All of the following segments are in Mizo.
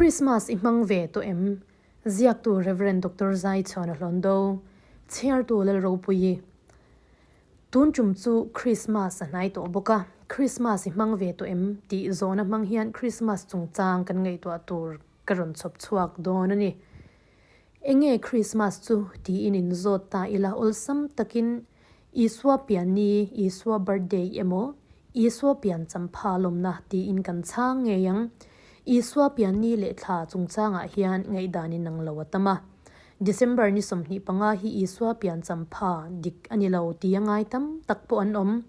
Christmas i hmang ve tawh em? Ziaktu Rev. Doctor Zaichhuana Hlawndo, Chhiartu Lalropuii. Tun tum chu Christmas a hnai tawh bawk a, Christmas i hmang ve tawh em? tih zawhna hmang hian Christmas chungchang kan ngaihtuah tur ka rawn chhawp chhuak dawn a ni. Enge Christmas chu tiin in zawt ta ila awlsam takin Isua pian ni, Isua birthday emaw, Isua pian champha lawmna tiin kan chhang ngei ang. Isua pian ni leh thla chungchangah hian ngaihdan in ang lo a tam a. December ni 25 hi Isua pian champha dik a ni lo ti a ngai tam tak pawh an awm.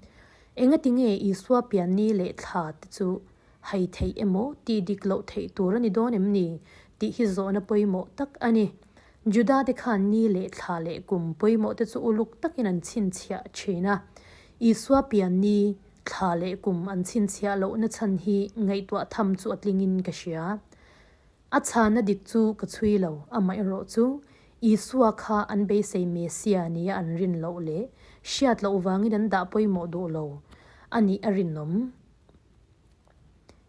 Engati nge Isua pian ni leh thla te chu hai theih emaw tih dik loh theih tur a ni dawn em ni tih hi zawhna pawimawh tak a ni. Juda te khan ni leh thla leh kum pawimawh te chu uluk takin an chhinchhiah thin a. Isua pian ni, thla leh kum an chhinchhiah lohna chhan hi ngaihtuah tham chu a tlingin ka hria. A chhana dik chu ka chhui lo, amaherawh chu Isua kha an beisei Mesia nia an rin loh leh hriat loh vangin an dah pawimawh duh lo a nih a rinawm.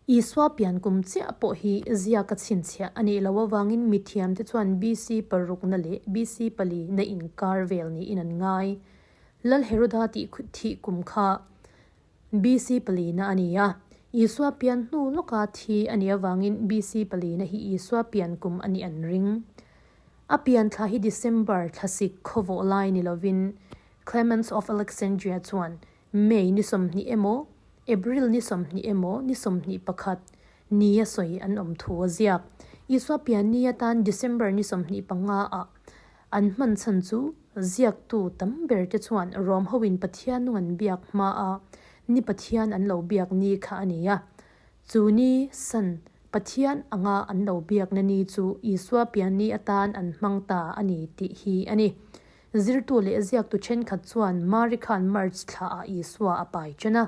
Isua pian kum chiah pawh hi ziaka chhinchhiah a nih loh avangin mithiamte chuan BC parukna leh BC pali na inkar vel niin an ngai. Lal Heroda tih thih kum kha BC palina a ni a, Isua pian hnu lawka thi a nih avangin BC palina hi Isua pian kum a nih an ring. A pian thla hi December thlasik khawvawh lai ni lovin Clemens of Alexandria chuan May ni 20 emaw, April ni 20 emaw, ni 21 nia sawi an awm thu a ziak. Isua pian ni atan December ni 25 ah an hman chhan chu ziaktu tam ber te chuan Rom hoin Pathian nung an biak hma a ni Pathian an lo biak ni kha a ni a. Chu ni, Sun, Pathian anga an lo biakna ni chu Isua pian ni atan an hmang ta a ni tih hi a ni. Zirtu leh ziaktu thenkhat chuan Mari khan March thlaah Isua a pai chen a.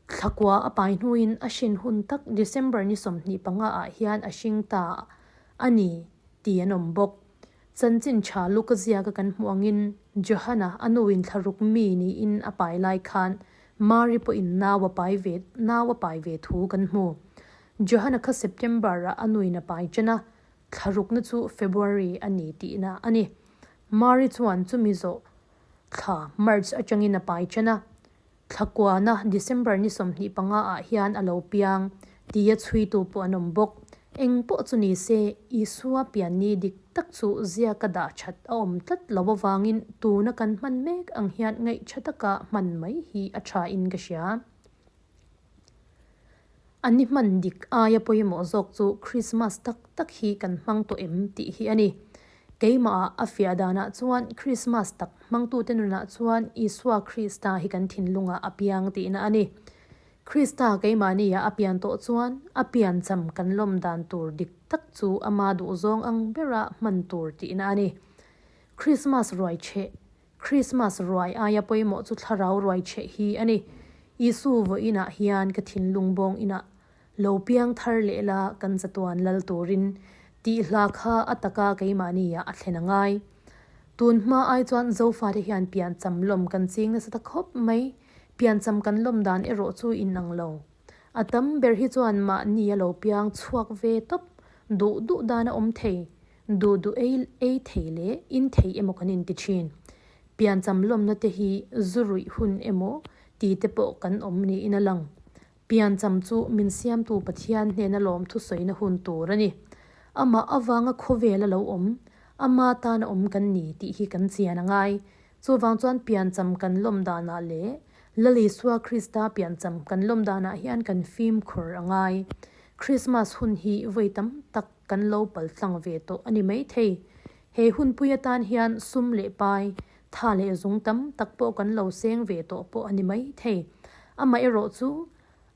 Thlakua a pai hnuin a hrin hun tak December ni 25 ah hian a hring ta a ni tih an awm bawk. Chanchin tha Luka ziaka kan hmuh angin Johana a nuin thlaruk mi niin a pai lai khan Mari pawhin nau a pai ve nau a pai ve thu kan hmu. Johana kha September ah a nuin a pai chen a, Thlarukna chu February a ni tihna a ni. Mari chuan chumi zawh thla March atangin a pai chen a, thla kuana December ni 25 ah hian a lo piang tia chhuitu pawh an awm bawk. Eng pawh chu ni se, Isua pian ni dik tak chu ziaka dah that a awm tlat lo avangin tuna kan hman mek ang hian ngaih tha taka hman mai hi a tha in ka hria. A ni hman dik aia pawimawh zawk chu Krismas tak tak hi kan hmang tawh em tih hi a ni. Keimahah a fiah danah chuan Krismas tak hmangtute nunah chuan Isua Krista hi kan thinlungah a piang tihna a ni. Krista keimahniah a pian tawh chuan a piancham kan lawm dan tur dik tak chu ama duhzawng ang bera hman tur tihna a ni. Krismas ruai chheh Krismas ruai aia pawimawh chu thlarau ruai chheh hi a ni. Isu vawiinah hian ka thinlung bawng inah lo piang thar leh la kan chatuan lal turin tih hla kha a taka keimahniah a thlen a ngai. Tun hma ai chuan Zofate hian piancham lawm kan ching nasa ta khawp mai. Piancham kan lawm dan erawh chu inang lo. A tam ber hi chuan mahni a lo piang chhuak ve tawp duh duh dan a awm thei. Duh duh ei ei thei leh in thei emaw kan inti thin. Piancham lawmna te hi zu ruih hun emaw ti te pawh kan awm niin a lang. Piancham chu min siamtu Pathian hnena lawmthu sawina hun tur a ni. Amah avanga khawvel a lo awm, ama tan a awm kan ni tih hi kan chian a ngai. Chuvang chuan piancham kan lawm danah leh Lal Isua Krista piancham kan lawm danah hian kan fimkhur a ngai. Krismas hun hi vawi tam tak kan lo pal tlang ve tawh a ni maithei. He hunpui atan hian sum leh pai, tha leh zung tam tak pawh kan lo seng ve tawh pawh a ni maithei. Amaherawh chu,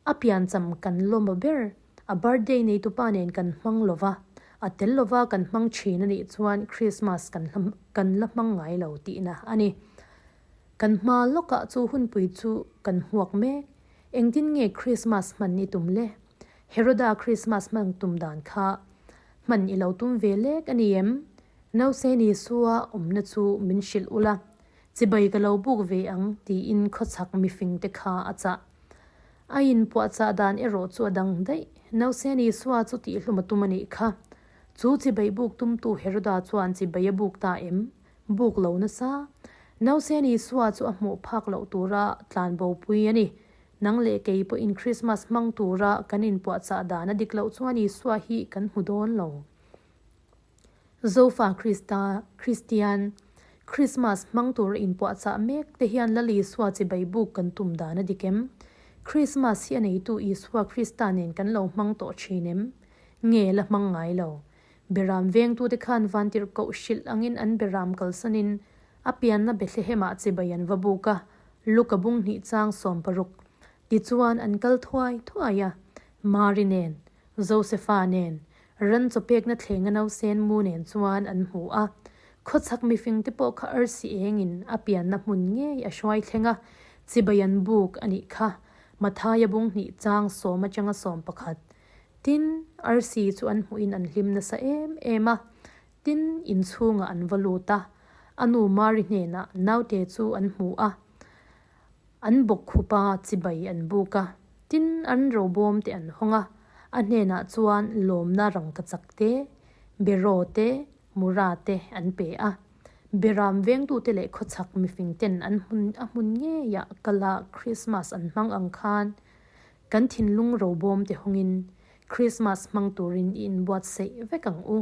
a piancham kan lawm ber, a birthday neitupa nen kan hmang lova, a tel lova kan hmang thin a nih chuan Christmas kan kan la hmang ngai lo tihna a ni. Kan hma lawkah chu hunpui chu kan hmuak mek. Engtin nge Christmas hman i tum le? Heroda Christmas hmang tum dan kha hman i lo tum ve lek a ni em? Nausên Isua awmna chu min hrilh ula, chibai ka lo buk ve ang tiin khawchhak mifingte kha a chah. A inpuahchah dan erawh chu a dang daih. Nausen Isua chu tihhlum a tum a nih kha. Chu chibai buk tumtu Heroda chuan chibai a buk ta em? Buk lo nasa. Nausen Isua chu a hmuh phak loh tura tlanbopui a ni. Nang leh kei pawhin Krismas hmang tura kan inpuahchah dan a dik loh chuan Isua hi kan hmu dawn lo. Zofa Krista, Kristian, Krismas hmang tura inpuahchah mek te hian Lal Isua chibai buk kan tum dan a dik em? Krismas hi a neitu Isua Krista nen kan lo hmang tawh thin em? Nge la hmang ngai lo? Beram vengtute khan vantirhkoh hrilh angin an beram kalsanin a pianna Bethlehemah chibai an va buk a, Luka bung hnih chang 60. Tichuan an kal thuai thuai a, Mari nen, Josefa nen, ran chawpekna thlenga nausen mu nen chuan an hmu a. Khawchhak mifingte pawh kha arsi engin a pianna hmun ngei a hruai thleng a, chibai an buk a nih kha, Mathaia bung hnih chang sawm atanga 11. Tin, arsi chu an hmuhin an hlim nasa em em a. Tin, inchhungah an va lut a, a nu Mari hnenah naute chu an hmu a, an bawk khup a, chibai an buk a. Tin, an robawm te an hawng a, a hnenah chuan lawmna rangkachak te, beraw te, mura te an pe a. Beram vengtute leh khawchhak mifing ten an hmun a hmun ngeiah kala Krismas an hmang ang khan Kan thinlung robawm te hawngin Krismas hmang turin i inbuatsaih vek ang u.